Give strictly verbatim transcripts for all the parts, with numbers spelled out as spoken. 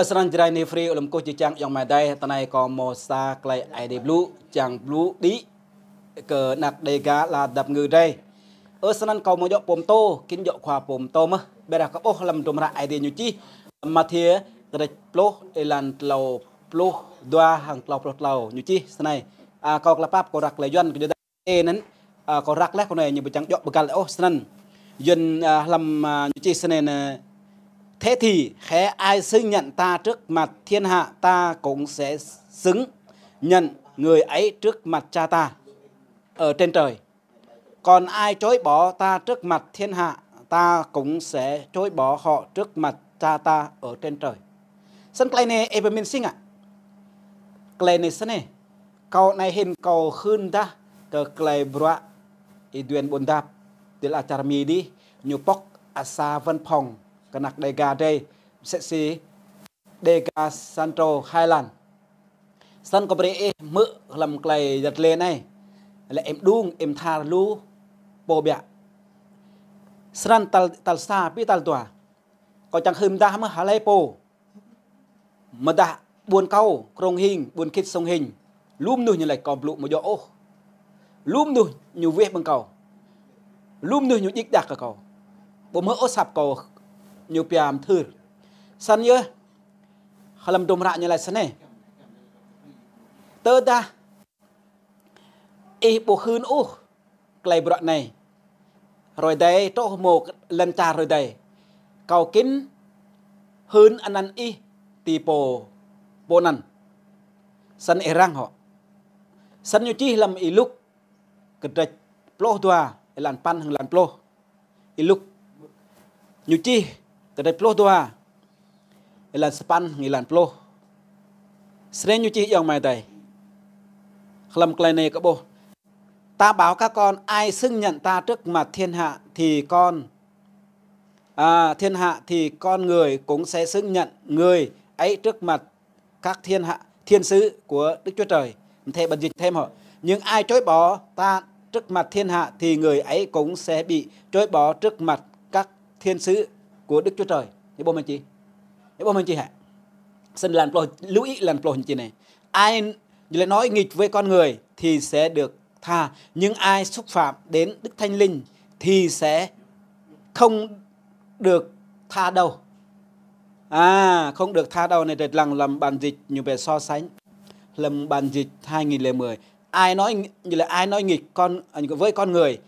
Snăn Jrai Nefri, ơ lŏm kơkuh jih jang ayŏng amai adơi, tơ anai kâo hmâo sa tơlơi Aê Diê blŭ, čang blŭ đĭ kơ anak Đêga ala dăp ngư drei. Ơ snăn kâo hmâo djŏ pô pơtô, khĭn djŏ khua pô pơtô mơh. Ƀiădah kâo ƀuh hlăm hdruôm hră Aê Diê ñu čih, Mathiơ kdrêč pluh, êlan klâo pluh dua hăng klâo pluh klâo ñu čih snei. A, kâo klă pap kâo răk lĕ Yuăn kơ Yuđa anăn, a, kâo răk leh kơ anei ñu ƀu čang djŏ bơgăl ôh snăn. Yuăn, a, hlăm, a, ñu čih snei anei: Thế thì, kẻ ai xưng nhận ta trước mặt thiên hạ, ta cũng sẽ xưng nhận người ấy trước mặt Cha ta ở trên trời. Còn ai chối bỏ ta trước mặt thiên hạ, ta cũng sẽ chối bỏ họ trước mặt Cha ta ở trên trời. Snăn tơlơi anei ih pơmĭn si ngă? Tơlơi anei snei. Kâo anei hĭn kâo hưn dah kơ tơlơi bruă Y Duen Ƀuôn Dap, dêh ala čar Mi dih, ñu pŏk a sa văn phòng kơ anak Đêga drei, msĕ si Đêga Central Highland. Snăn kâo brei ih hmư̆ hlăm tơlơi yăl dliê anei. Lĕ ih mđung, ih mthar lu pô ƀiă. Snăn tal, tal sa, pi tal dua. Kâo čang hưn mdah mơh hlei pô. Mdah ƀuôn kâo, Krông Hing, ƀuôn Khit Sông Hinh. Lu mnuih ñu lač kâo blŭ amâo djŏ ôh. Lu mnuih ñu weh ƀơ̆ng kâo. Lu mnuih ñu djik djak kơ kâo. Ƀu hmư̆ ôh asăp kâo ñu pia mthưr. Snăn yơh, hlăm hdruôm hră ñu lač snei: Tơdah ih ƀu hưn ôh tơlơi bruă anei, hrơi adih truh mơ̆ng lăn čar hrơi adih, kâo khĭn hưn anăn ih ti pô, pô anăn. Snăn ih răng hŏ. Snăn ñu čih hlăm Y Luk kdrêč pluh dua, êlan sapăn hăng êlan pluh. Y Luk ñu čih kdrêč pluh dua, êlan sapăn hăng êlan pluh. Snei ñu čih ayŏng amai adơi. Hlăm tơlơi anei kâo ƀuh: Ta bảo các con, ai xưng nhận ta trước mặt thiên hạ thì con, à, thiên hạ thì con người cũng sẽ xưng nhận người ấy trước mặt các thiên hạ, thiên sứ của Đức Chúa Trời. Mthê bản dịch thêm hŏ: Nhưng ai chối bỏ ta trước mặt thiên hạ thì người ấy cũng sẽ bị chối bỏ trước mặt các thiên sứ của Đức Chúa Trời. Ñu ƀuh mơ̆n či? Ñu ƀuh mơ̆n či hă? Snăn êlan pluh, lưu ý êlan pluh ñu čih anei: Ai, như là nói nghịch với con người thì sẽ được tha, nhưng ai xúc phạm đến Đức Thánh Linh thì sẽ không được tha đâu. À, không được tha đâu anei drei lăng hlăm bản dịch ñu pia so sánh. Hlăm bản dịch hai nghìn lẻ mười. Ai nói, như là ai nói nghịch con, với con người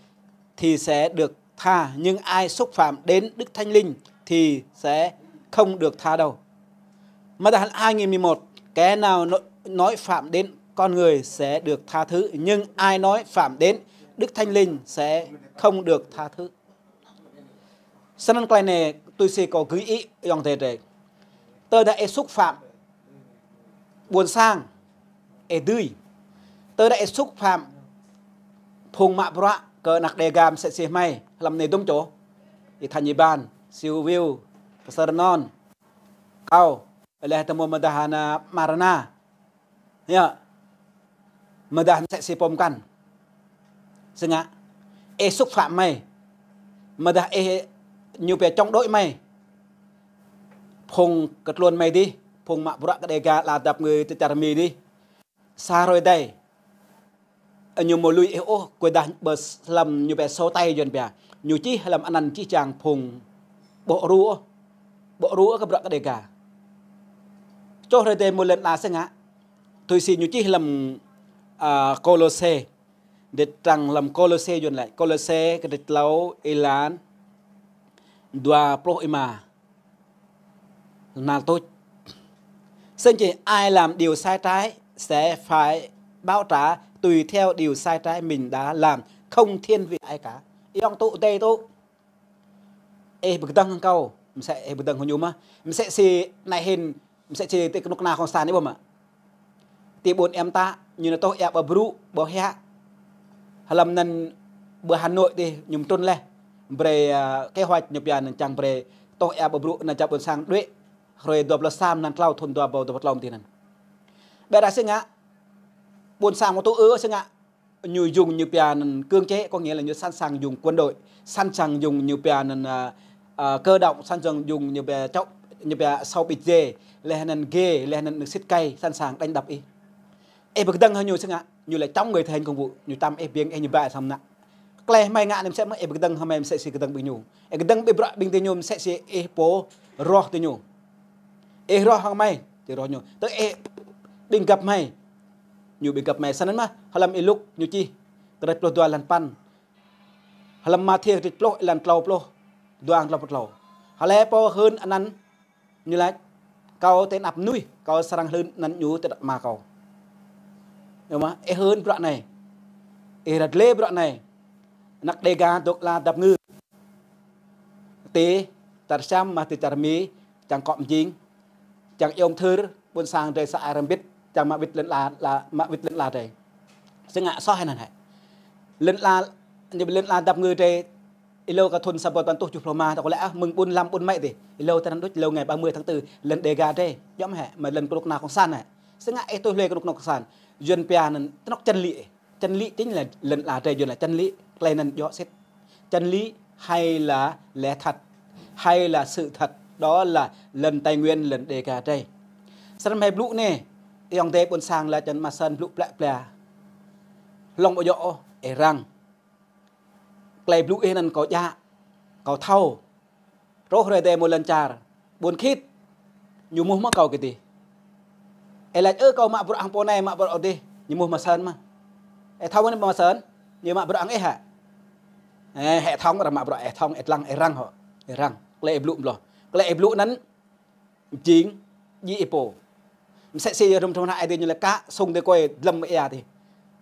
thì sẽ được tha, nhưng ai xúc phạm đến Đức Thánh Linh thì sẽ không được tha đâu. Mà đã hai nghìn mười một, kẻ nào nói, nói phạm đến con người sẽ được tha thứ, nhưng ai nói phạm đến Đức Thánh Linh sẽ không được tha thứ. Snăn tơlơi anei tui si kâo gui ih ayŏng adơi drei. Tơdah ih xúc phạm ƀuôn sang, ih dưi. Tơdah ih xúc phạm phung mă bruă kơ anak Đêga msĕ si hmei, hlăm anei dŭm čô. Y Thanh Y Ban, Siu Wiu, Pơsơ Rơnon, kâo, leh tơmô mơdah ană Marana. Yơh. Mơdah msĕ si pô mkăn. Si ngă. Ih xúc phạm hmei. Mơdah ih ñu pia chống đối hmei. Phung kơ tluôn hmei dih, phung mă bruă kơ Đêga ala dăp ngư ti čar Mi dih. Sa hrơi adih. Ñu amâo lui ih ôh, kơ dah ƀơ hlăm ñu pia sổ tay Yuăn pia. Ñu čih hlăm anăn čih čang phung ƀu đru ôh. Ƀu đru ôh kơ bruă kơ Đêga. Čô hrơi adih mơ̆ lŏn ala si ngă. Tui si ñu čih hlăm, a, Kôlôse. Drei trăng hlăm Kôlôse Yuăn lač. Kôlôse kdrêč klâo êlan dua pluh êma. Năl tuč. Snăn či: Ai làm điều sai trái sẽ phải báo trả tùy theo điều sai trái mình đã làm, không thiên vị ai cả. Ayŏng tŭ adơi tŭ. Ih pơkơdơ̆ng hăng kâo, msĕ ih pơkơdơ̆ng hăng ñu mơh. Msĕ si anei hĭn, msĕ si ti kơnuk kơna Cộng sản anei ƀuh mơ̆. Ti ƀuôn Em Tă, ñu nao tuh êa ƀơ Brŭ, ƀơ Hiă. Hlăm anăn ƀơ Hà Nội dih, ñu mtrŭn leh. Brei, a, kế hoạch ñu pia anăn čang brei tuh êa ƀơ Brŭ anăn čang ƀuôn sang đuĕ. Hrơi dua pluh sa mlan klâo thŭn dua êbâo dua pluh klâo ti anăn. Ƀiădah si ngă, ƀuôn sang mâo tŭ ư si ngă. Ñu dùng ñu pia anăn cưỡng chế, có nghĩa là ñu sẵn sàng dùng quân đội, sẵn sàng dùng ñu pia anăn, à, à, cơ động, sẵn sàng dùng ñu pia chống, ñu pia sâu ƀĭt dê, laih anŭn ghê, laih anŭn sĭt cay, sẵn sàng đánh đập ih. Ih pơkơdơ̆ng hăng ñu sĭt ngă, ñu lĕ chống người thi hành công vụ, ñu čăm ih ƀing ih ñu ba samơ̆ nă. Tơlơi hmei ngă anai mơsĕ mơ̆ ih pơkơdơ̆ng hăng hmei mơsĕ si kơdơ̆ng ƀing ñu. Ih kơdơ̆ng ƀing bruă ƀing tơ ñu mơsĕ si ih pô rŏh tơ ñu. Ih rŏh hăng hmei, tơ rŏh ñu. Tơ ih ƀing găp hmei, ñu ƀing găp hmei. Sĭt anŭn mơ̆, hlăm Y-Luk ñu čih, kơdrêč pluh dua lan păn. Hlăm Mathiơ kơdrêč pluh lan klâo pluh, dua klâo pluh klâo. Hlơi pô hưn anăn ñu laĭ, kâo tơ anăp mơnuih, kâo srăng hưn anăn ñu tơ anăp Ama kâo. Yơh mơ̆, ih hưn bruă anai. Ih ră lĕ bruă anai. Anăk Đêga dŏ ala dap ngư. Tơ čar Siam mă tơ čar Mi, čang kŏ mjing, čang iôm thưr, ƀôn sang drơi sa ai rơmbit, čang mă wĭt lŏn ala, ala, mă wĭt lŏn ala drơi. Sĭt ngă soh hĭ anŭn hĕ. Lŏn ala, ñu lŏn ala dap ngư drơi, hlâo kơ thun sa ƀôn păn rơtuh tơjuh pluh rơma, ta kơ lĕ ah, mơ̆ng ƀun lăm ƀun mĕ dih. Hlâo tơ anŭn đôč, hlâo ngày ba mươi tháng tư, lŏn Đêga drơi. Yơh mơ̆ hĕ, mă lŏn kơnuk kơna cộng sản hĕ. Sĭt ngă ih tui hlue kơnuk kơna cộng sản. Yuan pia anŭn, tơnŏk chân lý ih. Chân lý chính là lŏn ala drơi, Yuan là chân lý. Tơlơi anŭn djơ̆ sĭt. Chân lý hay là lẽ thật, hay là sự thật, đó là lŏn Tây Nguyên, lŏn Đêga drơi. Sĭt hmei blŭ anai, ayŏng adơi ƀôn sang laĭ čăn mă sơ̆n blŭ plĕ plĕ. Hlŏng ƀu djơ̆ ôh, ih răng. Tơlơi blŭ ih anŭn kâo djă, kâo thâo. Truh hrơi adai mơ̆ lŏn čar, ƀun khĭt, ñu mŭh mă kâo kơ dih. Ih laĭ, ơ, kâo mă bruă hăng pô anai, mă bruă dih, ñu mŭh mă sơ̆n mơ̆. Ih thâo mơ̆ anai mă sơ̆n, ñu mă bruă hăng ih hă. Ê, hệ thống arăng mă bruă, ih thâo, ih lăng, ih răng hŏ, ih răng. Tơlơi ih blŭ mơ̆ lŏ. Tơlơi ih blŭ anŭn, jing, djĭ ih pô. Mơsĕ si rŭm rŭm hră Ơi Adai ñu laĭ kă, sung tơ kơi dlăm ia tih.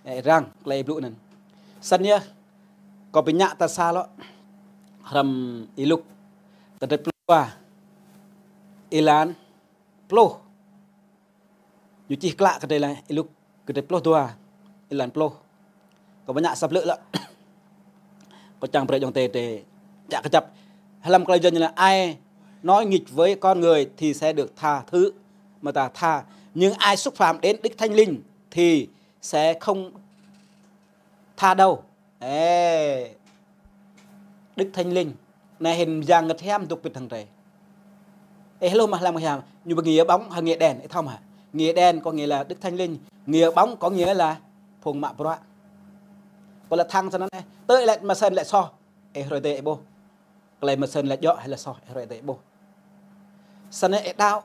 Ê, răng, tơlơi ih blŭ anŭn. Sĭt yơh, kâo pơñă ta sa lŏ. Hrăm Y-Luk, kơdrêč pluh dua. Êlan pluh. Ñu čih klă kơ drơi laih, Y-Luk, kơdrêč pluh dua. Êlan pluh. Kâo pơñă sa blư̆ lŏ. Kâo čang brơi ayŏng adơi, adơi djă kơjăp. Hlăm tơlơi Yuan ñu laĭ ai nói nghịch với con người thì sẽ được tha thứ, mơta tha. Nhưng ai xúc phạm đến Đức Thánh Linh thì sẽ không tha đâu. Ê, Đức Thánh Linh. Anai hĭn Yang Ngăt Hiam dŏ pĭt hăng drơi. Ê, hlŏm mơ̆ hlăm Ngăt Hiam, ñu pơngiă bóng hăng ngiă đen, ih thâo mơ̆ hă? Ngiă đen có nghĩa là Đức Thánh Linh, ngiă bóng có nghĩa là phung mă bruă. Pô laĭ thăng sơnăn ê, tơ ih laĭ mă sơ̆n laĭ soh, ê, hrơi adai ih ƀuh. Tơlơi mă sơ̆n laĭ djơ̆ hay là soh, ê, hrơi adai ih ƀuh. Sơnăn ê đaŏ,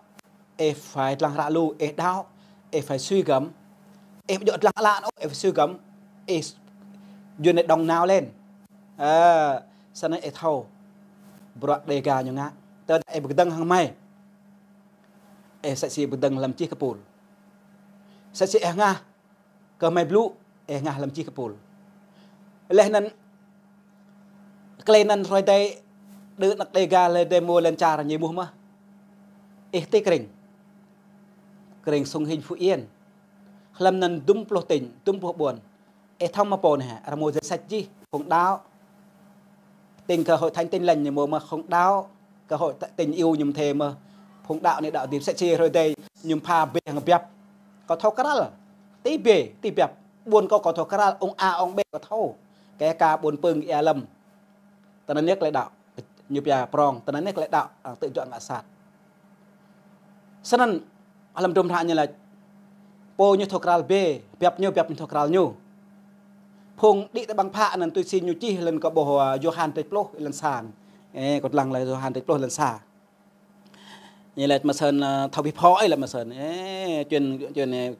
ê phải lăng hră lu, ê đaŏ, ê phải suy gẫm. Ê ƀu djơ̆ lăng ala ôh, ê phải suy gẫm. Ê s-, yuan anai động não lên. Ơ, sơnăn ê thâo. Bruă Đêga ñu ngă. Tơdah ê pơkơdơ̆ng hăng hmei. Ê mơsĕ si pơkơdơ̆ng lăm čih kơ pul. Mơsĕ si ê hngah kơ hmei blŭ, ê hngah lăm čih kơ pul. Laih anŭn, tơlơi anŭn hrơi adai, đơ anăk Đêga hrơi adai mơ̆ lŏn čar ñu mŭh mơ̆. Ê tơ krĭng. Krĭng Sông Hinh Phú Yên. Hlăm anŭn dŭm pluh tỉnh, dŭm pluh ƀuôn. Ê thâo mơ̆ pô anai hă, arăng mơ̆ danh sách jih, phung đaŏ. Tỉnh kơ hội thánh Tin Lành ñu mơ̆ mơ̆ phung đaŏ, kơ hội th-, tỉnh U ñu mơ̆ thê mơ̆. Phung đaŏ anai đaŏ dih mơsĕ si hrơi adai ñu pha bê hăng biăp. Kâo thâo krăl. Ti bê, ti biăp. Ƀuôn kâo kâo thâo krăl, ông A, ông B kâo thâo. Kơ ka ƀuôn Pưng ia lăm. Tơnăn yơh tơlơi đaŏ. Ñu pia prong, tơnăn yơh tơlơi đaŏ, arăng tơjuă ngă sat. Sơnăn, hlăm hơdrôm hră ñu laĭ, pô ñu thâo krăl bê, biăp ñu, biăp ñu thâo krăl ñu. Phung đĭ tơ ƀăng phă anŭn tui si ñu čih lŏn kơ ƀuh, ơ, Yôhan kơdrêč pluh, êlan sa. Ê, kâo lăng laih Yôhan kơdrêč pluh, êlan sa. Ñu laĭ mă sơ̆n, ơ, thâo bi phŏ ih laĭ mă sơ̆n. Ê, chuyện, chuyện, ê,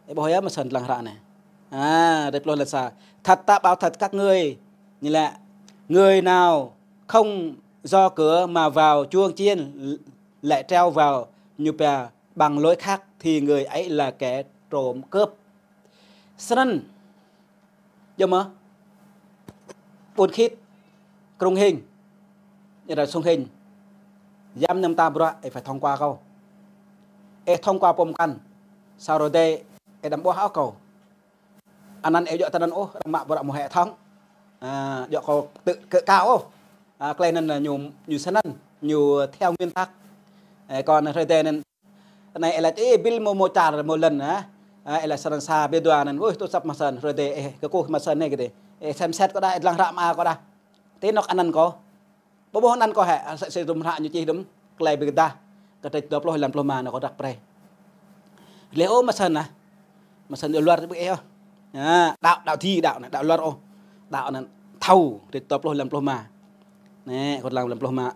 ê, ƀuh yơh mă sơ̆n lăng hră anai. À, kơdrêč pluh, êlan sa. Thật ta bảo thật các ngươi, ñu laĭ, người nào không do cửa mà vào chuông chiên lại trèo vào, ñu pia, bằng lối khác thì người ấy là kẻ trộm cướp. Sơnăn, djơ̆ mơ̆, ƀuôn khĭt, Krông Hinh, ñu laĭ Sông Hinh, yăm năm ta bruă, ê phải thông qua kâo. Ê thông qua pôm kăn, sau rồi đây, ê đăm ƀuh ôh kâo. Anăn ê djơ̆ tơnăn ôh, arăng mă bruă mơ̆ hệ thống. À, djơ̆ kâo tơ kơ kâo ôh. À, tơlơi anŭn ñu, ñu sơnăn, ñu theo nguyên tắc. Ê, kâo anŭn hrơi adai anŭn, anai ê laĭ, ê, ƀil mơ̆ mơ̆ čar mơ̆ lŏn, hă? À, ê laĭ sơnăn sa, ƀil dua anŭn, ôi, tui săp mă sơ̆n, hrơi adai, ê, kơkuh mă sơ̆n anai kơ dih. Ê, xem xét kâo đa, ê, lăng hră mă kâo đa. Tơ anŏ anăn kâo. Ƀu ƀuh anăn kâo hĕ, mơsĕ si hơdrôm hră ñu čih hơdrôm, tơlơi ƀing ta. Kơdrĕč dua pluh êlan pluh rơma anai kâo răk brơi. Lĕ ôh mă săn ah. Mă săn đăo luar ƀu ih ôh. Đăo, đăo dih, đăo anai, đăo luar ôh. Đăo anai thâo, kơdrĕč dua pluh êlan pluh rơma. Anai, kâo lăng êlan pluh rơma.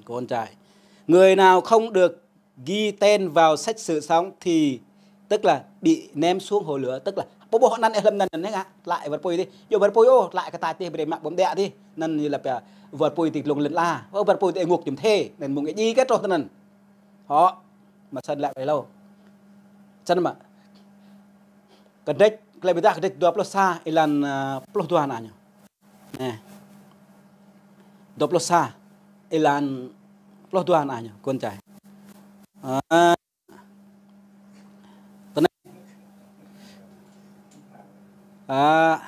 Kâo čai. Người nào không được ghi tên vào sách sự sống thì tức là bị ném xuống hồ lửa, tức là ƀu ƀuh anăn ih hlăm anăn anai ngă, tlă wơr apui dih. Yua wơr apui ôh, tlă kơ ataih dih, brơi mă ƀô̆ mơdĕk dih. Anăn ñu lăp ya, wơr apui ti glông lŏn ala. Ôh, wơr apui ti ênguôt jum thê, anăn mơ̆ng ih djai kơ truh tơ anăn. Hŏ, mă săn lăi ƀai lâo. Săn mă. Kơdrĕč, klei ƀiădah kơdrĕč dua pluh sa êlan, ơ, pluh dua anai ñu. Anai. Dua pluh sa êlan pluh dua anai ñu, kâo čai. Ơ. Tơ anai. Ơ,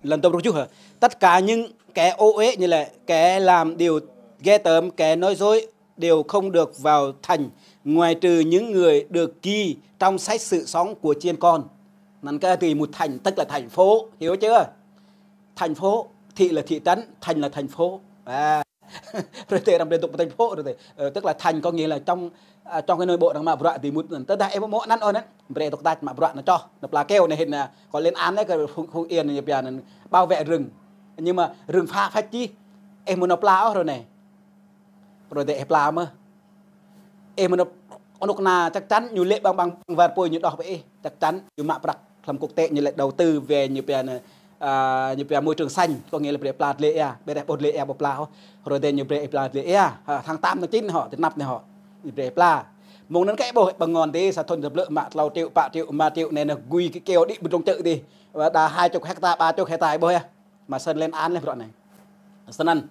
êlan dua pluh tơjuh hă? Tất cả những kẻ ô uế, ñu lĕ kẻ làm điều ghê tởm, kẻ nói dối, đều không được vào thành, ngoài trừ những người được ghi trong sách sự sống của chiên con. Anăn kơ ti mŭt thành, tức là thành phố, hiểu chưa? Thành phố, thị là thị trấn, thành là thành phố. À. Rồi tơ arăng brơi dŏ thành phố rồi tơ. Ờ, tức là thành có nghĩa là trong, à, trong cái nội bộ arăng mă bruă dưi mŭt anăn. Tơdah ih ƀu mă anăn ôh anăn, brơi dŏ ataih mă bruă anăn čoh. Anăn pla keo anai hĭn, à, kâo lên án anai kơ Hưng, Hưng Yên ñu pia anăn bảo vệ rừng. Nhưng mà rừng phá phách čih, ih ƀu nao pla ôh rồi anai. Rồi tơ ih pla mơ̆. Ih mơ̆n anŭk anai chắc chắn ñu lĕ ƀăng ƀăng wơr apui ñu đŏh pơ ih, chắc chắn ñu mă prăk hlăm quốc tế ñu lĕ đầu tư về ñu pia anai, à, ñu pia môi trường xanh, có nghĩa là brơi pla dlê ia, brơi ƀuh dlê ia ƀu pla ôh. Rồi tơ ñu brơi pla dlê ia, ha, tháng tám tháng chín hŏ, tơ anăp anai hŏ. Ñu brơi pla. Mơ̆ng anăn kơ ƀuh ƀăng ngŏn tơ sa thŭn tơblư̆ mă klâo triệu, pă triệu, rơma triệu anai anai gui kơ keo đĭ ƀơi trong chợ tơ. Đa hai chục hecta, ba chục hecta ƀuh yơh. Mă săn lên án lĕ bruă anai. Snăn,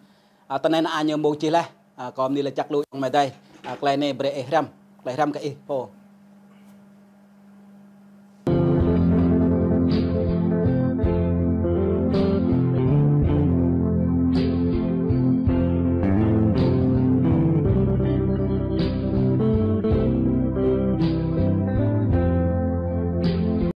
à, tơ anai anai ñu mơ̆ng čih leh, à, kâo mơni lĕ čăk lui ƀơi adai, à, klei anai brơi ih hrăm, klei hrăm kơ ih pô.